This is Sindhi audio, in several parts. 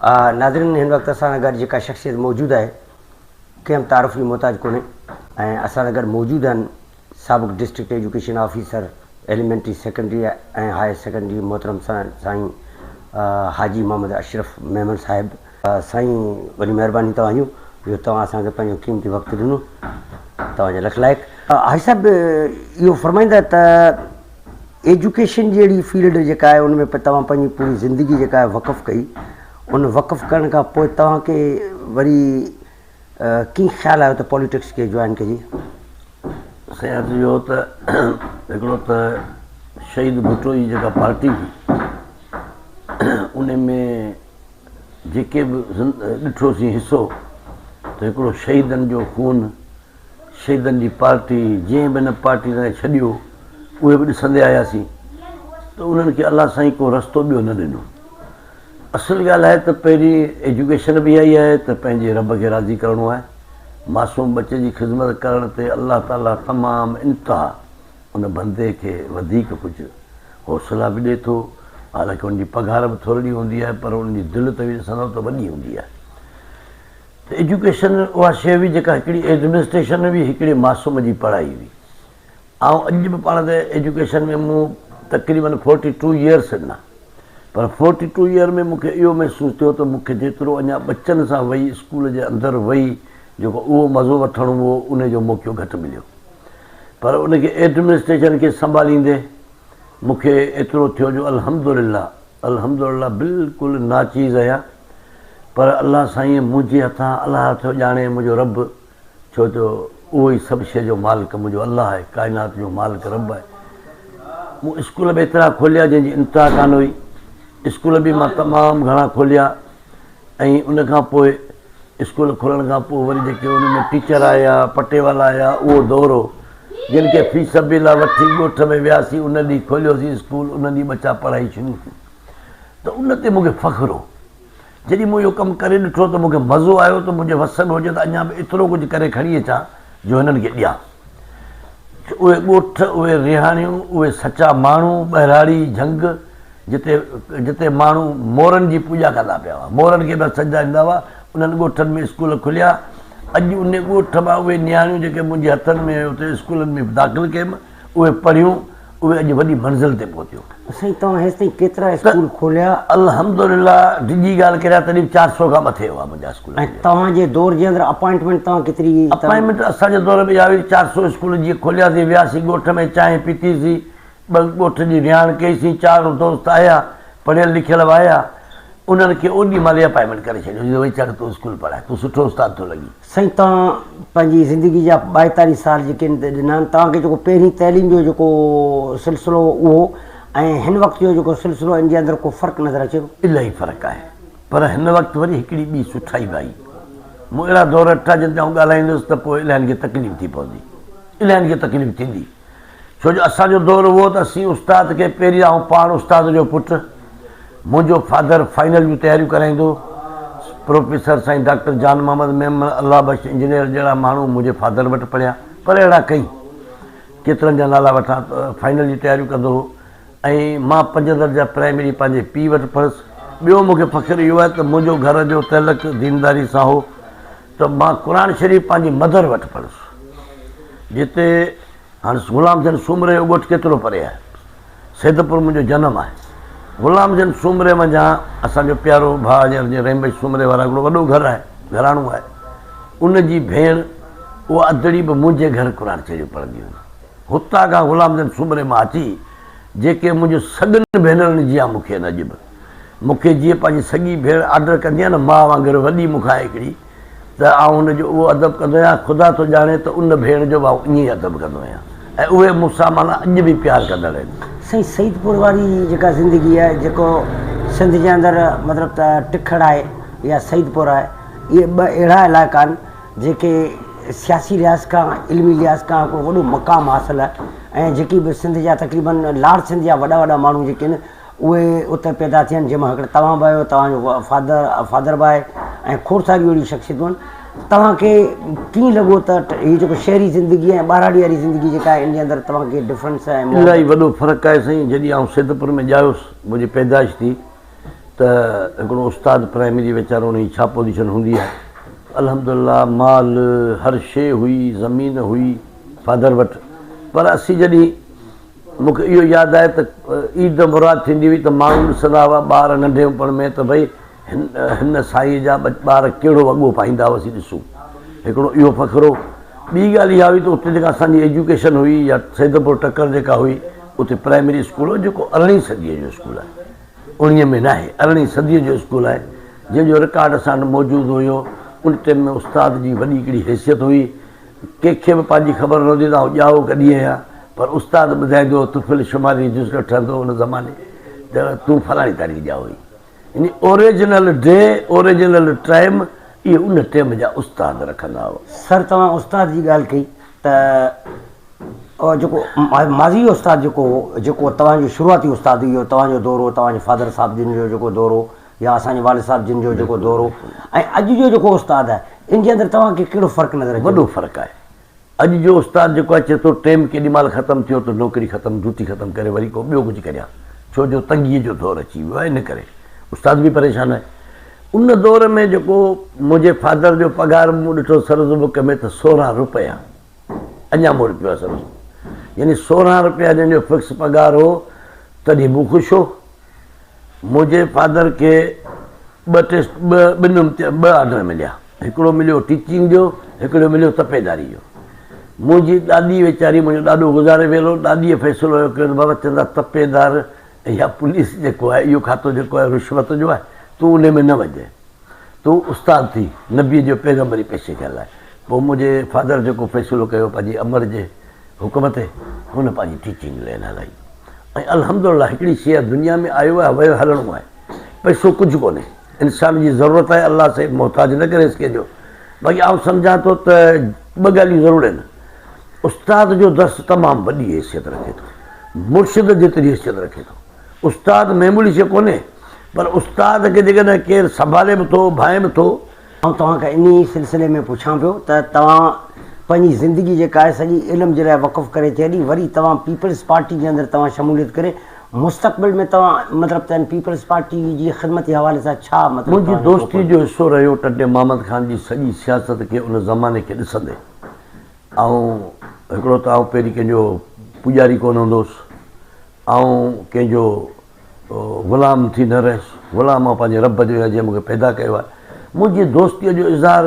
ناظرين هن وقت اسان سان گڏ جيڪا شخصيت موجود آهي ڪنهن به تعارف جي محتاج ڪونهي ۽ اسان سان گڏ موجود آهن سابق district education officer elementary secondary ۽ high secondary محترم سائين حاجي محمد اشرف ميمڻ صاحب. سائين وڏي مهرباني توهان جون جو توهان اسان کي پنهنجو قيمتي وقت ڏنو توهان جا لک لائق. حاجي صاحب اهو فرمائيندا ته ايجوڪيشن جهڙي فيلڊ جيڪا آهي ان ۾ توهان پنهنجي پوري زندگي جيڪا آهي وقف ڪئي ان وقف ڪرڻ کان پوء توهان کي وري ڪيئن خيال آيو ته پاليٽڪس کي جوائن ڪجي؟ سائين عرض اهو ته هڪڙو ته شهيد ڀٽو جي جيڪا پارٽي هئي ان ۾ جيڪي به ڏٺوسين حصو ته هڪڙو شهيدن جو خون شهيدن جي پارٽي جنهن به ان پارٽي تائين ڇڏيو اهي به ڏسندي آياسين ته انهن کي الله سائين ڪو رستو ٻيو نه ڏنو. اصل ڳالهه آهي ته پهرين ايجوڪيشن به اها ئي آهي ته پنهنجي رب کي راضي ڪرڻو آهي. معصوم ٻچي جي خدمت ڪرڻ تي الله تعاليٰ تمام انتها ان بندي کي وڌيڪ ڪجهه حوصلا به ڏئي ٿو. حالانڪه ان جي پگهار به ٿورڙي هوندي آهي پر ان جي دل توهين ڏسندؤ ته وڏي هوندي آهي. ته ايجوڪيشن اها شيء هئي جيڪا هڪڙي ايڊمنسٽريشن هئي هڪڙي معصوم جي پڙهائي هئي. آئون اڄ به پاڻ ته ايجوڪيشن ۾ مون تقريبن فورٽي ٽو يئرس ڏنا پر فورٽي ٽو يئر ۾ مون کي اهو محسوس ٿيو ته مون کي جيترو اڃا ٻچن سان ويهي اسڪول جي اندر ويهي جيڪو اهو مزو وٺڻو هو ان جو موقعو گهٽ مليو پر ان کي ايڊمنسٽريشن کي سنڀاليندي مون کي ايترو ٿيو جو الحمدلله الحمدلله بلڪل ناچيز آهيان پر الله سائين منهنجي هٿان الله ٿو ڄاڻي منهنجو رب ڇو ته اهو ئي سڀ شيء جو مالڪ منهنجو الله آهي ڪائنات جو مالڪ رب آهي مون اسڪول به ايترا کوليا جنهن جي انتها ڪانه هئي اسڪول به مان تمام گهڻا کوليا ۽ ان کان پوء اسڪول کولڻ کان پوء وري جيڪي ان ۾ ٽيچر آيا پٽيوالا آيا اهو دور هو جن کي في سبيل الله وٺي ڳوٺ ۾ وياسين ان ڏينهن کوليوسين اسڪول ان ڏينهن ٻچا پڙهائي شروع ٿي ته ان تي مون کي فخر هو جڏهن مون اهو ڪم ڪري ڏٺو ته مون کي مزو آيو ته منهنجي وس ۾ هجي ته اڃا به ايترو ڪجهه ڪري کڻي اچان جو هنن کي ڏيان. اهي ڳوٺ، اهي رهاڻيون، اهي سچا ماڻهو، ٻهراڙي، جهنگ، جتي جتي ماڻهو مورن جي پوڄا ڪندا پيا هئا، مورن کي پيا سجدا ڏيندا هئا، انهن ڳوٺن ۾ اسڪول کليا. اڄ انهي ڳوٺ مان اهي نياڻيون جيڪي منهنجي هٿن ۾ اتي اسڪولن ۾ داخل ڪيم، اهي پڙهيون، اهي اڄ وڏي منزل تي پهتيون. سائين توهان هيستائين ڪيترا اسڪول کوليا؟ الحمدلله ڊڄي ڳالهه ڪريان تڏهن به 400 کان مٿي هئا منهنجا اسڪول. ۽ توهان جي دور جي اندر اپائنٽمينٽ توهان ڪيتري؟ اپائنٽمينٽ اسان جي دور ۾ اها هئي 400 اسڪول جيئن کولياسين وياسين ڳوٺ ۾ چانهه پيتيسين ٻه ڳوٺ جي رهاڻ ڪئيسين چار دوست آيا پڙهيل لکيل به آيا انهن کي اوڏي مهل ئي اپائنٽمينٽ ڪري ڇڏيوسين وئي چڙهه تون اسڪول پڙهائي تون سٺو استاد ٿو لڳين. سائين توهان پنهنجي زندگي جا 42 سال جيڪي هن تي ڏنا آهن توهان کي جيڪو پهرين تعليم جو جيڪو سلسلو هو اهو ۽ هن وقت جو جيڪو سلسلو آهي ان جي اندر ڪو فرق نظر اچي ٿو؟ الاهي فرق آهي پر هن وقت وري هڪڙي ٻي سٺائي به آئي مون اهڙا دور ڏٺا جن تي آئون ڳالهائيندس ته پوء الاهين کي تڪليف ٿي پوندي الاهين کي تڪليف ٿيندي ڇو جو اسان جو دور اهو ته اسين استاد کي پهرين آئون پاڻ استاد جو پٽ، منهنجو فادر فائنل جون تياريون ڪرائيندو هو. پروفيسر سائين ڊاڪٽر جان محمد ميمڻ، الله بخش انجنيئر جهڙا ماڻهو منهنجي فادر وٽ پڙهيا پر اهڙا ڪئين ڪيترن جا نالا وٺان ته فائنل جون تياريون ڪندو هو ۽ مان پنج درجا پرائمري پنهنجي پيء وٽ پڙهيس. ٻيو مون کي فخر اهو آهي ته منهنجو گهر جو تعلق دينداري سان هو ته مان قرآن شريف پنهنجي مدر وٽ پڙهيس جتي هاڻ غلام حسين سومري جو ڳوٺ ڪيترو پري آهي. سيدپور منهنجو جنم آهي. غلام حسين سومري منجهان اسان جو پيارو ڀاء جيئن رحيم بخش سومري وارا هڪڙو وڏو گهر آهي، گهراڻو آهي. ان جي ڀيڻ اها ادڙي به منهنجي گهر قرآن شريف پڙهندي هئي. هتان کان غلام حسين سومري مان اچي جيڪي منهنجي سڳن ڀينرن جيان مون کي آهن اڄ به. مون کي جيئن پنهنجي سڳي ڀيڻ آرڊر ڪندي آهي نه ماء وانگر وڏي مون کان هڪڙي ته آئون هن جو اهو ادب ڪندو آهيان، خدا ٿو ڄاڻي ته ان ڀيڻ جو به آئون ائين ئي ادب ڪندو آهيان ۽ اهي مون سان معنيٰ اڄ به پيار ڪندڙ آهن. سائين سعيدپور واري جيڪا زندگي آهي جيڪو سنڌ جي اندر مطلب ته ٽکڙ آهي يا سعيدپور آهي اهي ٻه اهڙا علائقا آهن جيڪي سياسي لحاظ کان علمي لحاظ کان هڪڙو وڏو مقام حاصل آهي ۽ جيڪي به سنڌ جا تقريبن لاڙ سنڌ جا وڏا وڏا ماڻهو جيڪي آهن اهي اتي پيدا ٿيا آهن جنهن مان هڪڙا توهان به آهيو توهان جو فادر فادر به آهي ۽ کوڙ ساريون اهڙيون شخصيتون آهن توهان کي ڪيئن لڳو ته هي جيڪو شهري زندگي ۽ ٻهراڙي واري زندگي جيڪا آهي ان جي اندر توهان کي ڊفرنس ۽ الاهي وڏو فرق آهي سائين جڏهن آئون سيدپور ۾ ڄايس منهنجي پيدائش ٿي. ته هڪڙو استاد پرائمري ويچارو ان جي ڇا پوزيشن هوندي آهي. الحمدلله مال هر شيء هئي، زمين هئي فادر وٽ پر اسين جڏهن مون کي اهو ياد آهي ته عيد مراد ٿيندي هئي ته ماڻهو ڏسندا هئا ٻار ننڍيپڻ ۾ ته ڀئي هن سائينء جا ٻار ڪهڙو وڳو پائيندا هئا اسين ڏسون. هڪڙو اهو فخر هو. ٻي ڳالهه اها هئي ته اتي جيڪا اسان جي ايجوڪيشن هئي يا سيدپور ٽڪر جيڪا هئي اتي پرائمري اسڪول هو جيڪو ارڙهين صديء جو اسڪول آهي. اڻويهين ۾ ناهي، ارڙهين صديء جو اسڪول آهي، جنهن جو رڪارڊ اسان وٽ موجود هيو. ان ٽيم ۾ استاد جي وڏي هڪڙي حيثيت هئي. ڪنهن کي به پنهنجي خبر نه هوندي ته آئون ڄائو ڪڏهن آهيان، پر استاد ٻڌائيندو هو، طفل شماري رجسٽر ٺهندو هو ان زماني ته تون فلاڻي تاريخ ڄائو آهين. يعني اوريجنل ڊي، اوريجنل ٽائيم اهي ان ٽيم جا استاد رکندا هئا. سر توهان استاد جي ڳالهه ڪئي ته جيڪو ماضي جو استاد جيڪو هو جيڪو توهان جو شروعاتي استاد اهو توهان جو دور هو توهان جي فادر صاحب جن جو جيڪو دور هو يا اسان جي والد صاحب جن جو جيڪو دور هو ۽ اڄ جو جيڪو استاد آهي ان جي اندر توهان کي ڪهڙو فرق نظر اچي وڏو فرق آهي اڄ جو استاد جيڪو آهي چئي ٿو ٽيم ڪيڏي مهل ختم ٿيو ته نوڪري ختم ڊيوٽي ختم ڪري وري ڪو ٻيو ڪجهه ڪريان ڇو جو تنگي جو دور اچي ويو آهي ان ڪري استاد به پريشان آهي ان دور ۾ جيڪو منهنجي فادر جو پگهار مون ڏٺو سرز بڪ ۾ ته سورهن روپيا اڃا مون وٽ پيو آهي سرس يعني سورهن روپيا جنهن جو فڪس پگهار هو تڏهن مون خوش هو منهنجي فادر کي ٻه ٽيسٽ ٻه ٻن ٻه آرڊر مليا هڪڙو مليو ٽيچنگ جو هڪڙو مليو تپيداري جو منهنجي ڏاڏي ويچاري منهنجو ڏاڏو گذاري ويل هو ڏاڏيء فيصلو اهو ڪيو ته بابا چوندا تپيدار يا پوليس جيڪو آهي اهو کاتو جيڪو آهي رشوت جو آهي تون ان ۾ نه وڃجانء تون استاد ٿي نبيء جو پيغمبري پيشي کي هلاء. پوء منهنجي فادر جيڪو فيصلو ڪيو پنهنجي امڙ جي حڪم تي هن پنهنجي ٽيچنگ لائين هلائي ۽ الحمدلله هڪڙي شيء دنيا ۾ آيو آهي ويو هلڻو آهي پئسو ڪجهه ڪونهي انسان جي ضرورت آهي الله سائين محتاج نه ڪريس ڪنهن جو باقي آئون سمجهان ٿو ته ٻه ڳالهيون ضرور آهن استاد جو درس تمام وڏي حيثيت رکي ٿو مرشد جيتري حيثيت رکي ٿو استاد معمولي شيء ڪونهي پر استاد کي جيڪڏهن ڪير سنڀالي به ٿو، ڀانئي به ٿو. آئون توهان کان انهي سلسلي ۾ پڇان پيو ته توهان پنهنجي زندگي جيڪا آهي سڄي علم جي لاء وقف ڪري ڇڏي وري توهان پيپلز پارٽي جي اندر توهان شموليت ڪري مستقبل ۾ توهان مطلب ته پيپلز پارٽي جي خدمت جي حوالي سان ڇا مطلب منهنجي توهان جو دوستي جو حصو رهيو ٽنڊي محمد خان جي سڄي سياست کي ان زماني کي ڏسندي آئون هڪڙو ته آئون پهرين ڪنهن جو پوڄاري ڪونه هوندو هوس آئون ڪنهن جو غلام ٿي نه رهيس، غلام آئون پنهنجي رب جو آهيان جنهن مون کي پيدا ڪيو آهي. منهنجي دوستيء جو اظهار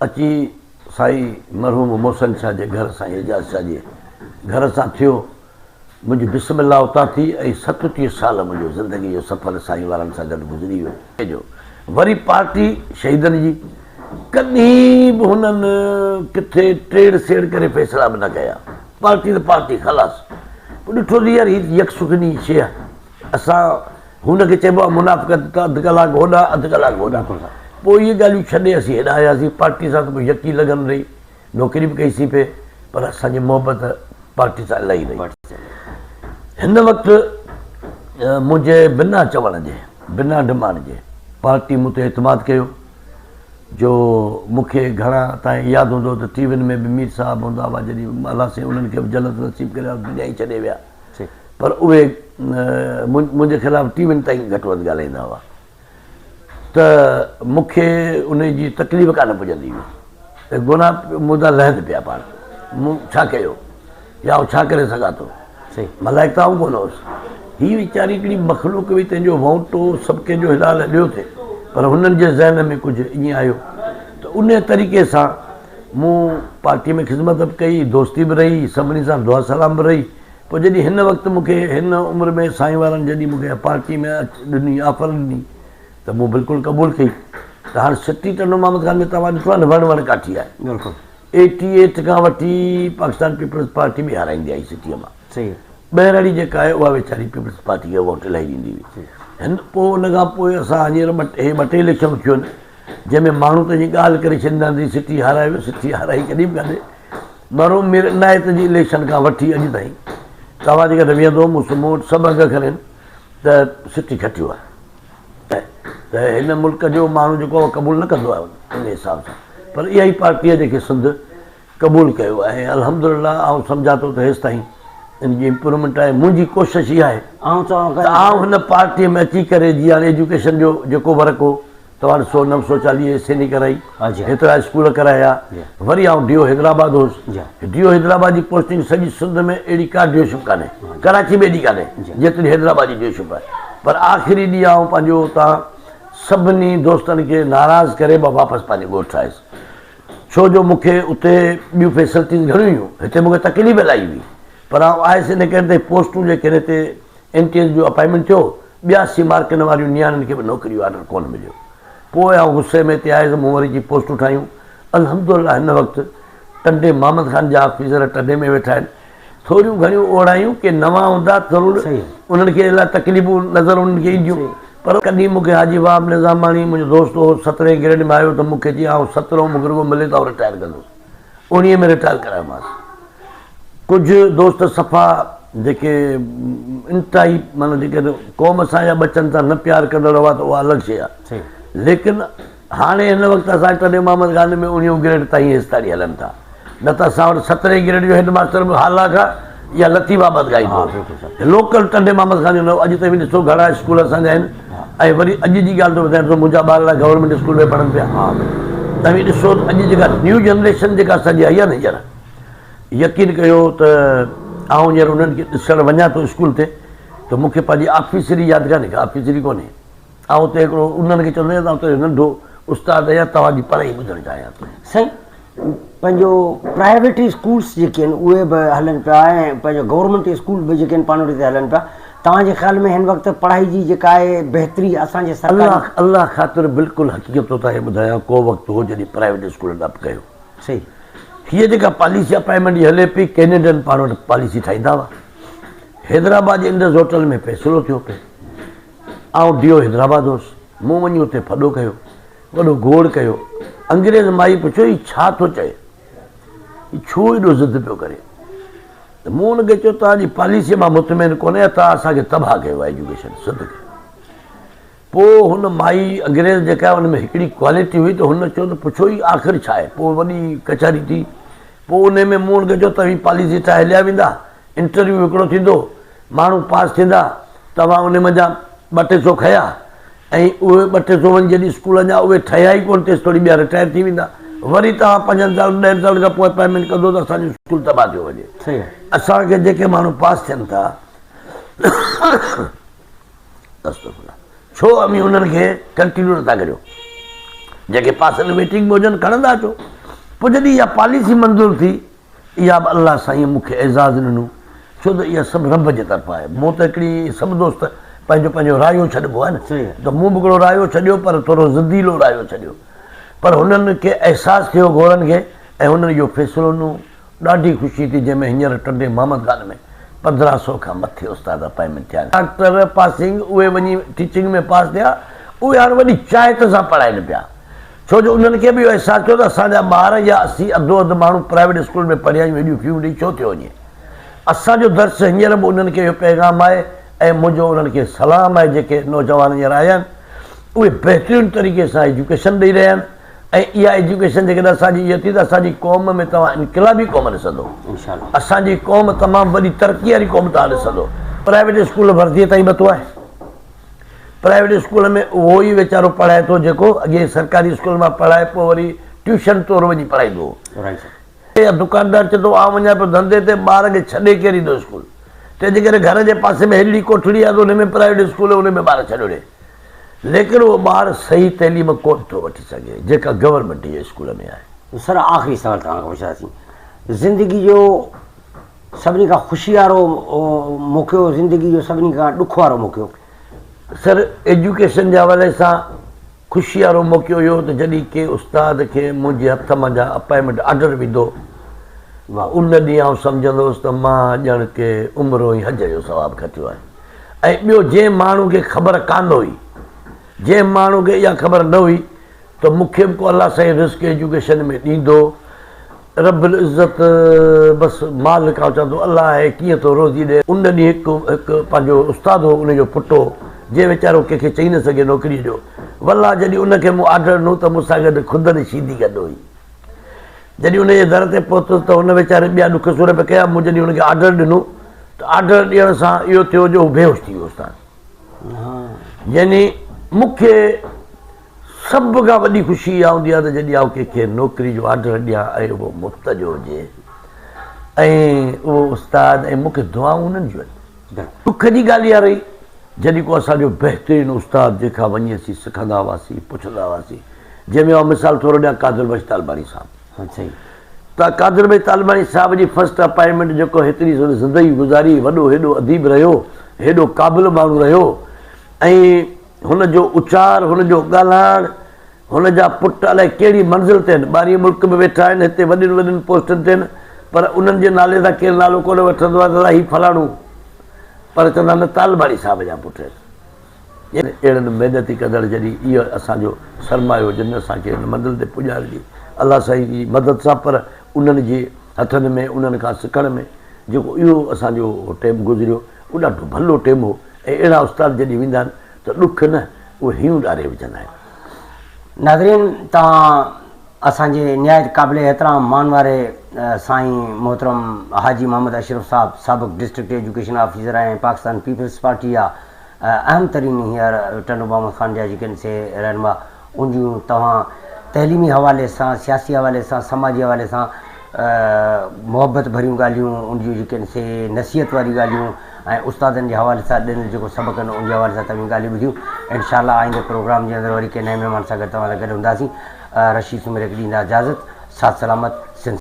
اچي سائين مرحوم محسن شاهه جي گهر سائين اعجاز شاهه جي گهر سان ٿيو. منهنجي بسم الله اتان ٿي ۽ 37 سال منهنجو زندگي جو سفر سائين وارن سان گڏ گذري ويو. جو وري پارٽي شهيدن جي ڪڏهن به هنن ڪٿي ٽيڙ سيڙ ڪري فيصلا به نه ڪيا. پارٽي ته پارٽي خلاص. پوء ڏٺو ته يار هي يڪسخني شيء آهي. اسان هن کي چئبو آهي منافقت ته اڌ ڪلاڪ هوڏانهن اڌ ڪلاڪ هوڏانهن. پوء اهي ڳالهيون ڇڏي اسين هيڏانهن آياسين. پارٽي سان ته پوء يڪي لگن رهي. نوڪري به ڪئيسين پئي پر اسان جي محبت پارٽي سان الاهي رهي. هن وقت منهنجي بنا چوڻ جي بنا ڊمانڊ جي پارٽي مون تي اعتماد ڪيو. جو مون کي گهڻا تائين ياد هوندو ته ٽي وين ۾ به مير صاحب هوندا هئا جڏهن الله سائين انهن کي به جنت نصيب ڪري ها دنيا ئي ڇڏي ويا پر اهي منهنجي خلاف ٽي وين تائين گهٽ وڌ ڳالهائيندا هئا ته مون کي ان جي تڪليف ڪانه پڄندي هئي ته گناهه منهنجا لهن پيا پاڻ مون ڇا ڪيو يا آئون ڇا ڪري سگهان ٿو؟ ملائڪ ته آئون ڪونه هوس. هي ويچاري هڪڙي مخلوق هئي تنهن جو وئونٽو سڀ ڪنهن جو هلال هليو ٿي پر هنن جي ذهن ۾ ڪجهه ائين آيو ته انهيء طريقي سان مون پارٽي ۾ خدمت به ڪئي، دوستي به رهي، سڀني سان دعا سلام به رهي. پوء جڏهن هن وقت مون کي هن عمر ۾ سائين وارن جڏهن مون کي پارٽي ۾ ڏني آفر ڏني ته مون بلڪل قبول ڪئي ته هاڻ سٽي ٽنڊو محمد خان ۾ توهان ڏٺو آهي نه وڻ وڻ ڪاٺي آهي. بلڪل. ايٽي ايٽ کان وٺي پاڪستان پيپلز پارٽي به هارائيندي آئي سٽيء مان. ٻهراڙي جيڪا آهي اها ويچاري پيپلز پارٽي کي ووٽ الاهي ڏيندي هئي. هن پوء ان کان پوء اسان هينئر ٻه هي ٻه ٽي اليڪشن ٿيون آهن جنهن ۾ ماڻهو ته ائين ڳالهه ڪري ڇڏيندا آهن ته سٽي هارائي ويو سٽي هارائي ڪڏهن به ڪانهي. مرحوم مير عنايت جي اليڪشن کان وٺي اڄ تائين توهان جيڪڏهن ويهندو مون سان مون وٽ سڀ انگ اکر آهن ته سٽي کٽيو آهي. ته هن ملڪ جو ماڻهو جيڪو آهي قبول نه ڪندو آهي ان حساب سان پر اها ئي پارٽي آهي جنهن کي سنڌ قبول ڪيو آهي ۽ الحمدلله آئون سمجهان ٿو ته هيستائين ان جي امپروومينٽ آهي منهنجي ڪوشش اها آهي آئون چوان ته آئون هن پارٽي ۾ اچي ڪري جي هاڻي ايجوڪيشن جو جيڪو ورڪ هو توهان ڏسو 940 ايس اين اي ڪرائي هيترا اسڪول ڪرايا وري آئون ڊي او حيدرآباد هوس ڊي او حيدرآباد جي پوسٽنگ سڄي سنڌ ۾ اهڙي ڪا ڊي او شپ ڪانهي ڪراچي ۾ ايڏي ڪانهي جيتري حيدرآباد جي ڊي او شپ آهي پر آخري ڏينهن آئون پنهنجو اتان سڀني دوستن کي ناراض ڪري مان واپس پنهنجي ڳوٺ آيس ڇو جو مون کي اتي ٻيون فيسلٽيز گهڻيون هيون، هتي مون کي تڪليف الاهي هئي، پر آئون آيس ان ڪري ته پوسٽون جيڪي آهن هتي اين ٽي ايس جو اپائنٽمينٽ ٿيو، 82 مارڪن واريون نياڻين کي به نوڪري جو آرڊر ڪونه مليو. پوء آئون غصي ۾ هتي آيس، مون وري اچي پوسٽون ٺاهيون. الحمدلله هن وقت ٽنڊي محمد خان جا آفيسر ٽنڊي ۾ ويٺا آهن. ٿوريون گهڻيون اوڙايون ڪي نوان هوندا ضرور انهن کي الاهي تڪليفون نظر انهن کي اينديون پر ڪڏهن مون کي حاجي وهاب نظاماڻي منهنجو دوست هو سترهين گريڊ ۾ آيو ته مون کي چيائين آئون سترهون مون کي رڳو ملي ته آئون رٽائر ڪندس اوڻيهه ۾ رٽائر ڪرايومانس ڪجهه دوست صفا جيڪي انتهائي معنيٰ جيڪي قوم سان يا ٻچن سان نه پيار ڪندڙ هئا ته اها الڳ شيء آهي ليڪن هاڻي هن وقت اسان ٽنڊي محمد خان ۾ اوڻيهون گريڊ تائين هيستاڻي هلن ٿا نه ته اسان وٽ سترهين گريڊ جو هيڊ ماستر به هالا کان يا لطيف آباد کان ايندو هو. لوڪل ٽنڊي محمد خان جو نه هو. اڄ توهين ڏسو گهڻا اسڪول اسان جا آهن ۽ وري اڄ جي ڳالهه ٿو ٻڌايان ته منهنجا ٻارڙا گورنمينٽ اسڪول ۾ پڙهن پيا. توهين ڏسو ته اڄ جيڪا نيو جنريشن جيڪا اسان جي آئي آهي نه هينئر يقين ڪيو ته آئون هينئر انهن کي ڏسڻ وڃان ٿو اسڪول تي ته مون کي پنهنجي آفيسري ياد ڪانهي ڪا آفيسري ڪونهي. آئون اتي هڪڙو انهن کي چوندو آهيان ته آئون اتي ننڍو استاد آهيان توهان جي پڙهائي ٻڌڻ چاهيان ٿو. سائين پنهنجو پرائيويٽ اسڪولس جيڪي آهن اهي به هلن پيا ۽ پنهنجو گورنمينٽ اسڪول به جيڪي آهن پاڻ وٽ هتي هلن پيا توهان جي خيال ۾ هن وقت پڙهائي جي جيڪا آهي بهتري اسان جي سرڪاري. الله الله خاطر بلڪل حقيقت ٿو توهان کي ٻڌايان ڪو وقت هو جڏهن پرائيويٽ اسڪولن ڊپ ڪيو. صحيح. هيء جيڪا پاليسي اپائنٽمينٽ جي هلي پئي ڪينيڊن پاڻ وٽ پاليسي ٺاهيندا هئا حيدرآباد جي انڊس هوٽل ۾ فيصلو ٿيو پئي. آئون ڊي او حيدرآباد هوس، مون وڃي اتي ڦڏو ڪيو، وڏو گوڙ ڪيو. انگريز مائي پڇيو هي ڇا ٿو چئي؟ هي ڇو ايڏو ضد پيو ڪري؟ ته مون ان کي چيو توهان جي پاليسيء مان مطمئن ڪونه آهيان، توهان اسان کي تباهه ڪيو آهي ايجوڪيشن سنڌ کي. پوء هن مائي انگريز جيڪا ان ۾ هڪڙي ڪوالٽي هئي ته هن چيو ته پڇو هي آخر ڇا آهي؟ پوء وڏي ڪچهري ٿي. پوء انهي ۾ مون ان کي چيو توهين پاليسي ٺاهي هليا ويندا، انٽرويو هڪڙو ٿيندو، ماڻهو پاس ٿيندا، توهان انهي منجهان 2-3 سو کنيا ۽ اهي 2-3 سو وڃي جڏهن اسڪول اڃا اهي ٺهيا ئي ڪونه تيستوڙي ٻيا رٽائر ٿي ويندا، وري توهان پنجن سالن ڏهن سالن کان پوء اپائنٽمينٽ ڪندو ته اسان جو اسڪول تباهه ٿيو وڃي. اسان کي جيڪي ماڻهو پاس ٿين ٿا استغفرالله ڇو اوهين انهن کي ڪنٽينيو نٿا ڪريو جيڪي پاسن ويٽنگ ۾ هجن کڻندا اچو. پوء جڏهن اها پاليسي منظور ٿي اها به الله سائينء مون کي اعزاز ڏنو، ڇو ته اها سڀ رب جي طرفان آهي. مون ته هڪڙي سڀ دوست پنهنجو پنهنجو رايو ڇڏبو آهي نه، ته مون به هڪڙو رايو ڇڏيو پر ٿورو ضديلو رايو ڇڏيو. پر هنن کي احساس ٿيو گورن کي ۽ هنن اهو فيصلو ڏنو. ڏاڍي خوشي ٿي جنهن ۾ هينئر ٽنڊي محمد خان ۾ 15 سو کان مٿي استاد اپائنٽمينٽ ٿيا آهن. ڊاڪٽر پاسنگ اهي وڃي ٽيچنگ ۾ پاس ٿيا، اهي هاڻ وڏي چاهت سان پڙهائين پيا. ڇو جو انهن کي به اهو احساس ٿيو ته اسان جا ٻار يا اسين اڌو اڌ ماڻهو پرائيويٽ اسڪول ۾ پڙهيا آهيون ايڏيون فيون ڏئي ڇو ٿيو وڃي. اسان جو درس هينئر به انهن کي اهو پيغام آهي ۽ منهنجو انهن کي سلام آهي جيڪي نوجوان هينئر آيا آهن اهي بهترين طريقي سان ايجوڪيشن ڏئي رهيا آهن ۽ اها ايجوڪيشن جيڪڏهن اسان جي اها ٿي ته اسان جي قوم ۾ توهان انقلابي قوم ڏسندو. اسان جي قوم تمام وڏي ترقي واري قوم توهان ڏسندو. پرائيويٽ اسڪول ورديء تائين ٻتو آهي. پرائيويٽ اسڪول ۾ اهو ئي ويچارو پڙهائي ٿو جيڪو اڳي سرڪاري اسڪول مان پڙهائي پوء وري ٽيوشن طور وڃي پڙهائيندو هو. يا دڪاندار چئي ٿو آئون وڃان پيو ڌنڌي تي ٻار کي ڇڏي ڪير ايندو اسڪول تنهن جي ڪري گهر جي پاسي ۾ هيڏڙي ڪوٺڙي آهي ته ان ۾ پرائيويٽ اسڪول ان ۾ ٻار ڇڏيو ڏي ليڪن اهو ٻار صحيح تعليم ڪونه ٿو وٺي سگهي جيڪا گورنمينٽ جي اسڪول ۾ آهي. سر آخري سوال توهان کان پڇنداسين زندگي جو سڀني کان خوشي وارو موقعو زندگي جو سڀني کان ڏک وارو موقعو؟ سر ايجوڪيشن جي حوالي سان خوشي وارو موقعو اهو ته جڏهن ڪنهن استاد کي منهنجي هٿ منجهان اپائنٽمينٽ آرڊر ويندو ان ڏينهن آئون سمجهندو هوس ته مان ڄڻ ڪي عمرو ۽ حج جو ثواب کٽيو آهي ۽ ٻيو جنهن ماڻهو کي خبر ڪانه هئي جنهن ماڻهو کي اها خبر نه هئي ته مون کي به ڪو الله سائين رزق ايجوڪيشن ۾ ڏيندو. رب العزت بس مالڪ آئون چوان ٿو الله آهي ڪيئن ٿو روزي ڏي. ان ڏينهن هڪ هڪ پنهنجو استاد هو ان جو پٽ هو جنهن ويچارو ڪنهن کي چئي نه سگهي نوڪريء جو والله جڏهن ان کي مون آرڊر ڏنو ته مون سان گڏ خدن شيدي گڏ هئي. جڏهن ان جي در تي پهتس ته هن ويچاري ٻيا ڏک سور پئي ڪيا مون جڏهن ان کي آرڊر ڏنو ته آرڊر ڏيڻ سان اهو ٿيو جو هو بيهوش ٿي ويو استاد. يعني مون کي سڀ کان وڏي خوشي اها هوندي آهي ته جڏهن آئون ڪنهن کي نوڪري جو آرڊر ڏيان ۽ اهو مفت جو هجي ۽ اهو استاد ۽ مون کي دعائون انهن جون آهن. ڏک جي ڳالهه اها رهي جڏهن ڪو اسان جو بهترين استاد جنهن کان وڃي اسين سکندا هئاسين پڇندا هئاسين جنهن ۾ آئون مثال ٿورو ڏيان قادر بخش طالباڻي صاحب ته قادر بخش طالباڻي صاحب جي فرسٽ اپائنٽمينٽ جيڪو هيتري سڄي زندگي گذاري وڏو هيڏو اديب رهيو هيڏو قابل ماڻهو رهيو ۽ هن جو اچار هن جو ڳالهائڻ هن جا پٽ الائي ڪهڙي منزل تي آهن ٻاهرين ملڪ ۾ ويٺا آهن هتي وڏين وڏين پوسٽن تي آهن پر انهن جي نالي سان ڪير نالو ڪونه وٺندو آهي ته هي فلاڻو پر چوندا آهن طالباڻي صاحب جا پٽ آهن. اهڙن محنتي ڪندڙ جڏهن اهو اسان جو سرمايو جن اسان کي هن منزل تي پڄائڻ جي الله سائين جي مدد سان پر انهن جي هٿن ۾ انهن کان سکڻ ۾ جيڪو اهو اسان جو ٽيم گذريو اهو ڏاڍو ڀلو ٽيم هو ۽ اهڙا استاد جڏهن ويندا آهن ته ڏک نه اهي هيون ڏاري وجهندا آهن. ناظرين توهان اسان جي نهايت قابل احترام مان واري سائين محترم حاجي محمد اشرف صاحب سابق district education officer ۽ Pakistan peoples party جا اهم ترين هينئر ٽنڊو محمد خان جا جيڪي سي رهنما ان جون توهان تعليمي حوالي سان سياسي حوالي سان سماجي حوالي سان محبت ڀريون ڳالهيون ان جون جيڪي سي نصيحت واريون ڳالهيون ۽ استادن جي حوالي سان ڏنل جيڪو سبق آهن ان جي حوالي سان توهين ڳالهيون ٻڌيون انشاء الله آئنده پروگرام جي اندر وري ڪنهن نئين مهمان سان گڏ توهان سان گڏ هونداسين رشيد سومري کي ڏيندا اجازت ساٿ سلامت سنڌ.